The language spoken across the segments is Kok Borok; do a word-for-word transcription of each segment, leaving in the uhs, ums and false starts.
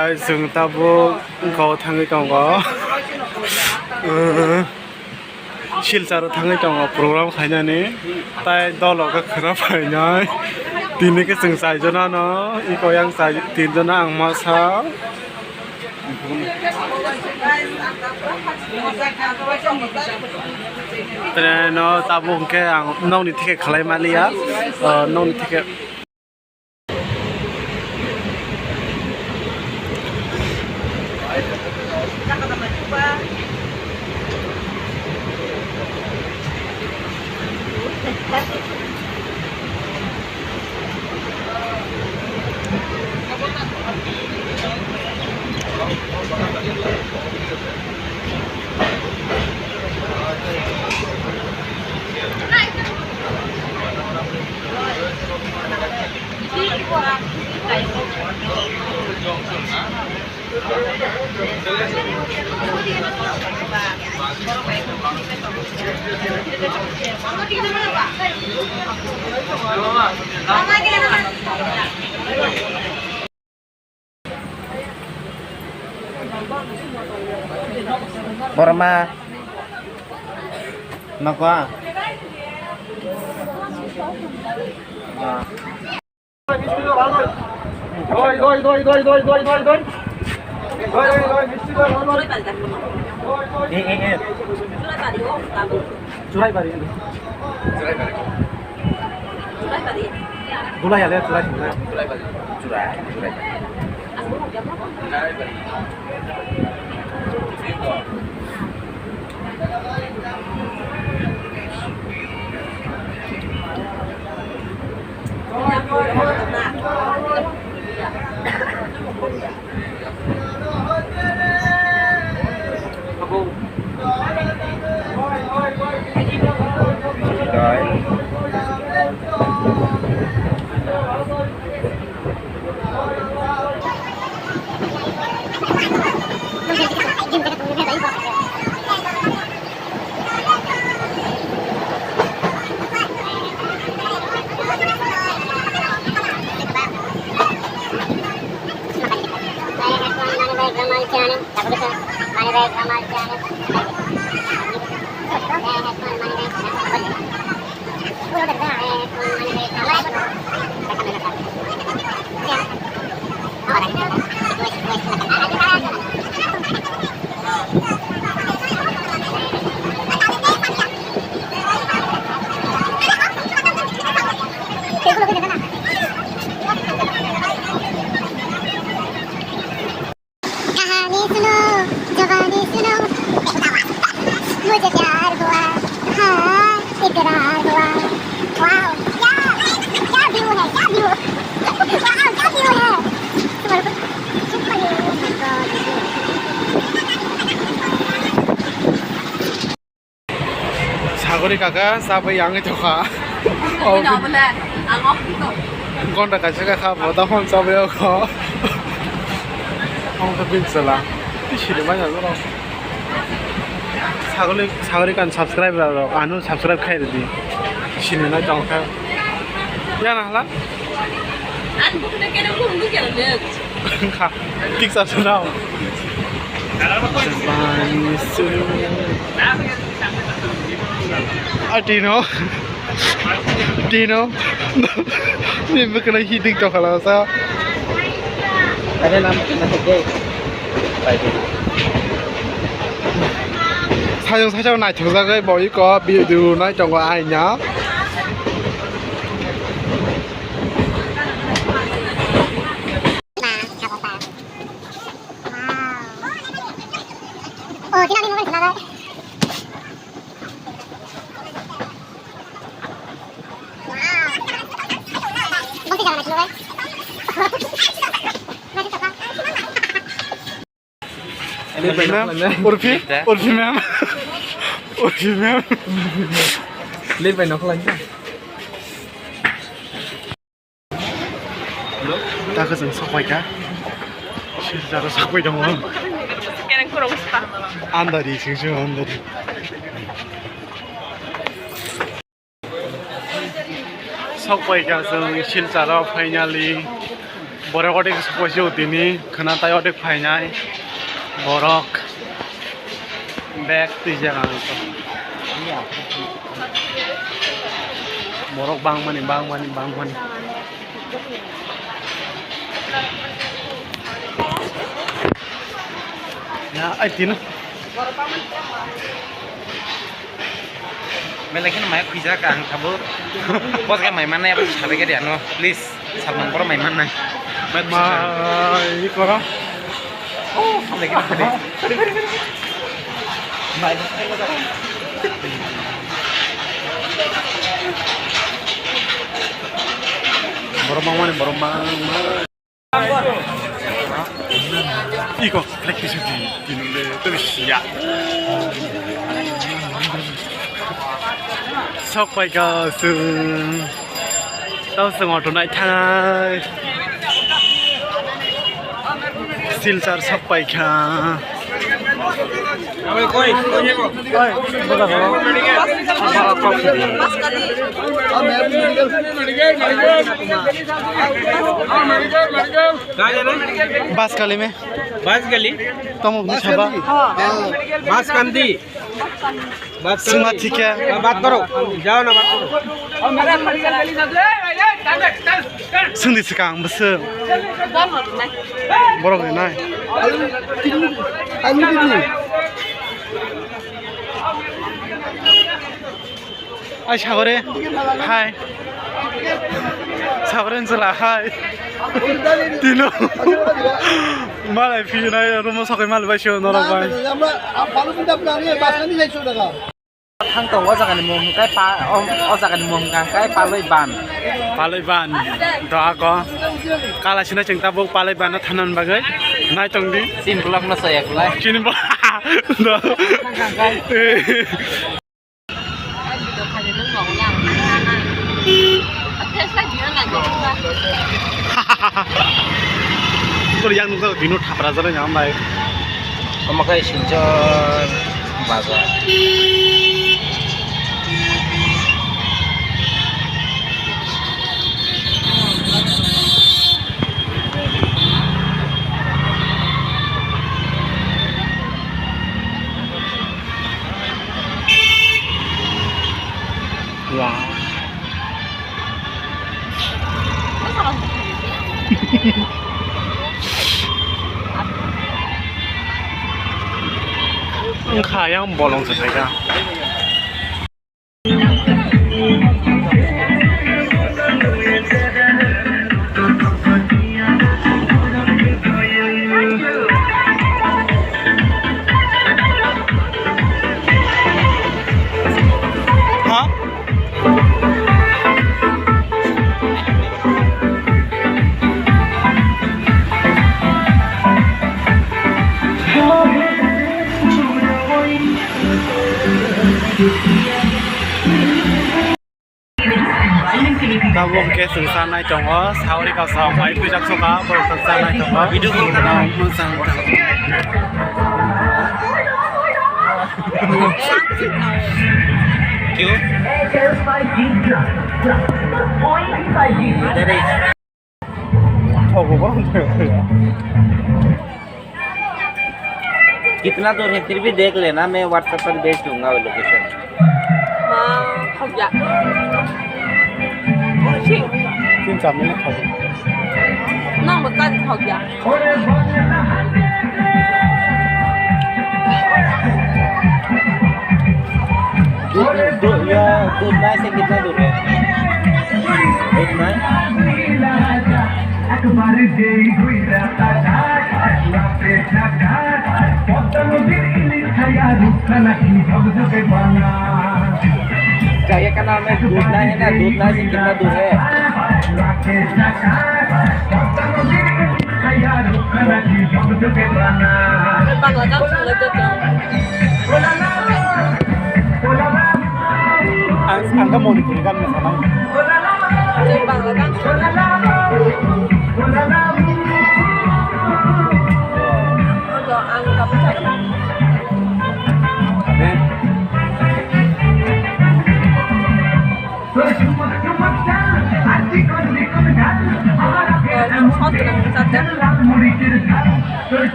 Chwng tabuk wngkha o thangwi tongo. Silchar o thangwi tongo program khainani. Tai dolo khe khwna phainai. Tini khe chwng chaijonano. Iko yang chai tinjona ang masa. Treno tabuk hwnkhe ang nokni ticket khlai maliya. Nokni ticket. Borma. Nokwa. Doi, doi, doi, doi. Doi, doi, doi, misti doi, doi, doi. Eh, eh, eh. Churaibari. Churaibari. Churaibari. Dulai ale, churai, churai. Churaibari. Churai, churaibari. कहानी सुनो, जवानी सुनो, मुझे प्यार हुआ, हाँ, इकरार हुआ। वाओ, क्या, क्या view है, क्या view? वाओ, क्या view है? सुपर, सुपर है, oh my God। Sagori kaka chabai yangwi tongkha. Gonta kaisa kha bo da phone chabai o kho. Ong kha bin sala. Ti sini mai na ro. Sagori, sagori kan subscribe ra ro. Anu subscribe khai ridi. Sini na tongkha. Ya na hala. An bu kene kene bu kene. Kha, tik sa sunao. Ah, Tino. Tino. Ni bwkhwnai hidik tokhala sa. Are nam na de. Bai de. Sajong sajong naithokjagwi bo iko video nai tongo aina. Ma'am, Urfi, Urfi ma'am. Urfi ma'am. Late bai nokho lainai. Takhe chwng sokpai kha. Sijaro sokpai tongo. Kereng koroksa. Andari, sing sing andari. Sokpai kha chwng Silcharo finally. Borok otek sokoisio tini khwna tai otek phainai borok bag twijak ang to. Borok bangmani, bangmani, bangmani. Ya, ai tino. Belai kheno mai khwijak ang tabuk. Bos khe mai mannai abo sabai khe de ano, please. Salman boro mai mannai. Mai koro. Oh, belai kheno khade. Mai. Borok mangmani, borok mangmani. Iko, flag kisu di, kinule, tapi siya. Sok pai ka sung. Tau sung auto nai thanai. Silchar sok pai kha. Bas kali me. Bas kali. Tamo ni saba. Bas kandi. Sima thike. Bat karo. Jao na bat karo. Sungdi sikang bwswk. Borok ni nai. Ai sagore. Hai. Sagore nsala hai. Tino. Malai phinai rumo sakai mal bai sio norok bai. Thang tong o jaga ni mung hwnkhe pa o, o jaga ni mung hwnkha hwnkhe Paloi ban. Paloi ban. Do ako. Kala sina chwng tabuk Paloi ban no thanani bagwi. Nai tong di. Chini vlog no saya kulai. Chini vlog. Do. Kori yang nunggu dino thapra jalo nyamai. Omo khe Silchar bazar. Wow. Wngkha yang bolong se phaikha. Ha? Tabuk khe chwng cha nai tongo, sauri kaisa mai puijak sukha, borok tak cha nai tongo. Video call. कितना दूर है, फिर भी देख लेना, मैं WhatsApp पर भेज दूंगा वो लोकेशन। हाँ, हो गया। ठीक। तीन चार मिनट हो गया। ना, बता, हो गया। दूध, दूध, या दूध नाई से कितना दूर है? दूध नाई? क्या ये क्या नाम है? दूध नाई है ना, दूध नाई से कितना दूर है? Ang, ang ka Manipuri gan na sana. Ang ka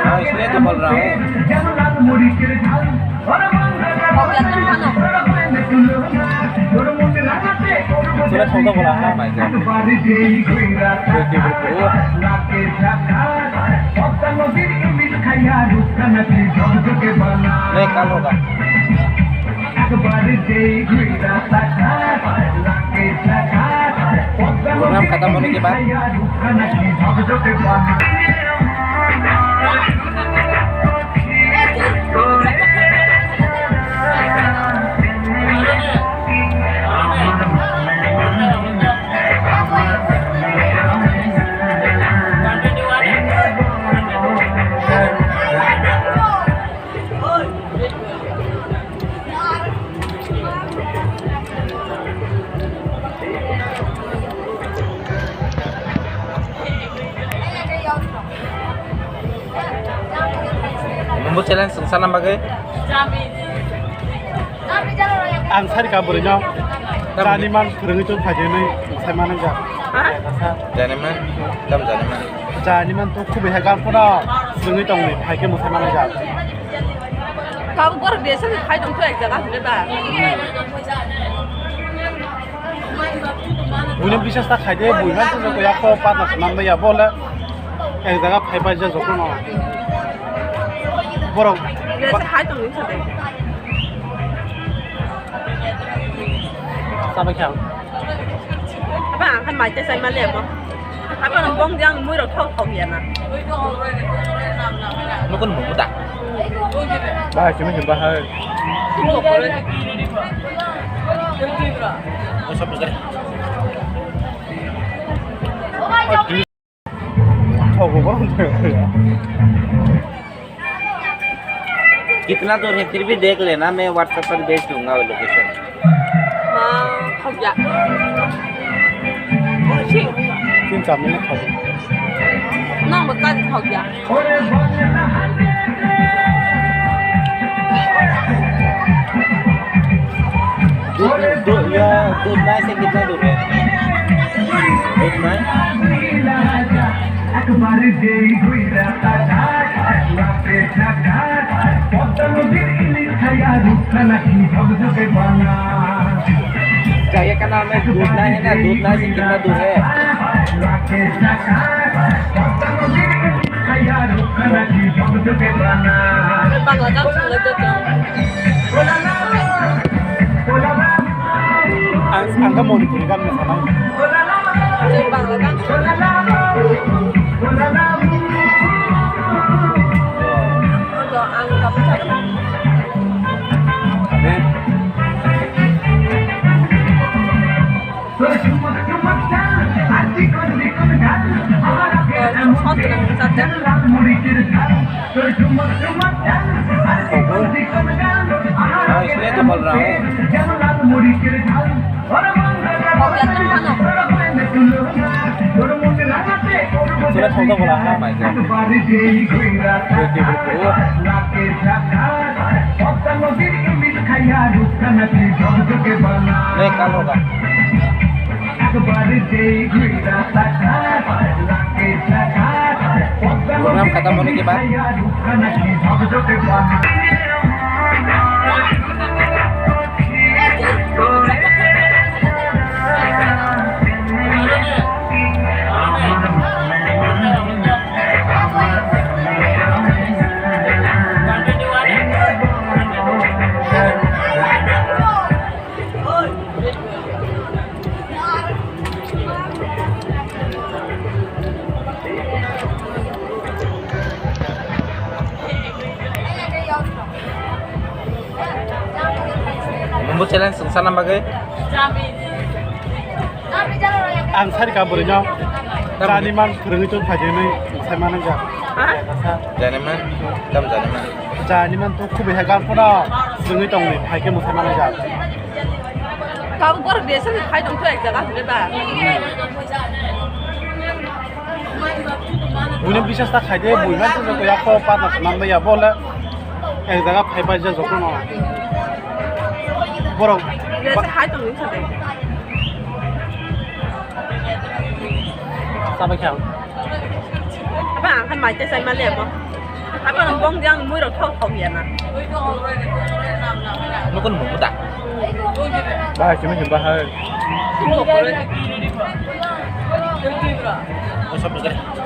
हाँ, इसलिए तो बोल रहा हूँ। इसलिए तो बोला है। नहीं, कल होगा। Program खत्म होने के बाद। Nungbo challenge swngsa na bagwi? Ang sari ka bwrwino. Tam chani man kwrwngwi tong phaidi hwnwi sai mano ja. Ha? Jani man? Tam jani man? Jani man to kubui hai gan phano swrwngwi tongni phaikhe mwsai mano ja. Kabo borok besa ni khai tong to ek jaga hwnwi ba. Buino bisas ta khaide, buino to joto yakho partner manbai ya, bole ek jaga phaibai ja joto no. Borok besa khai tong ni sade. Sabai kha. Apa ang kan mai te sai male mo. Apa nang bong jang mui rok thok thok ya na. Nukun mumu da. Ba simi simi ba hai. Oh, sab dari. कितना दूर है, फिर भी देख लेना, मैं WhatsApp पर भेज दूंगा वो लोकेशन। हाँ, हो गया। ठीक। तीन चार मिनट हो गया। ना, बता दे, हो गया। दूध, दूध, या दूध नाई से कितना दूर है? दूध नाई? क्या ये क्या नाम है? दूध नाई है ना, दूध नाई से कितना दूर है? Bangla dance wngwi joto. Ang, ang khe Manipuri gan mosanai. Chwng Bangla dance wngwi. Ang khe हाँ, इसलिए तो बोल रहा हूँ। इसलिए तो बोला है। नहीं, कल होगा। Program खत्म होने के बाद। Nungbo challenge swngsa na bagwi? Ang sari ka bwrwino chani man kwrwngwi tong phaidi hwnwi sai mano ja. Ha? Jani man? Tam jani man? Jani man to kubui hai gan phano swrwngwi tongni phaikhe mwsai mano ja. Kabo borok besa ni khai tong to ek jaga hwnwi ba. Buino bisas ta khaide, buino to joto yakho partner manbai ya, bole ek jaga phaibai ja joto no. Borok besa hai tong ni sade. Sabai kha. Ba, ang khe mai tei chai ma le mo. Ako no bong jang mui rok thok thok ya na. Nukun mung muda. Bahai simi simi bahai. Simi thok kore. Sop kore.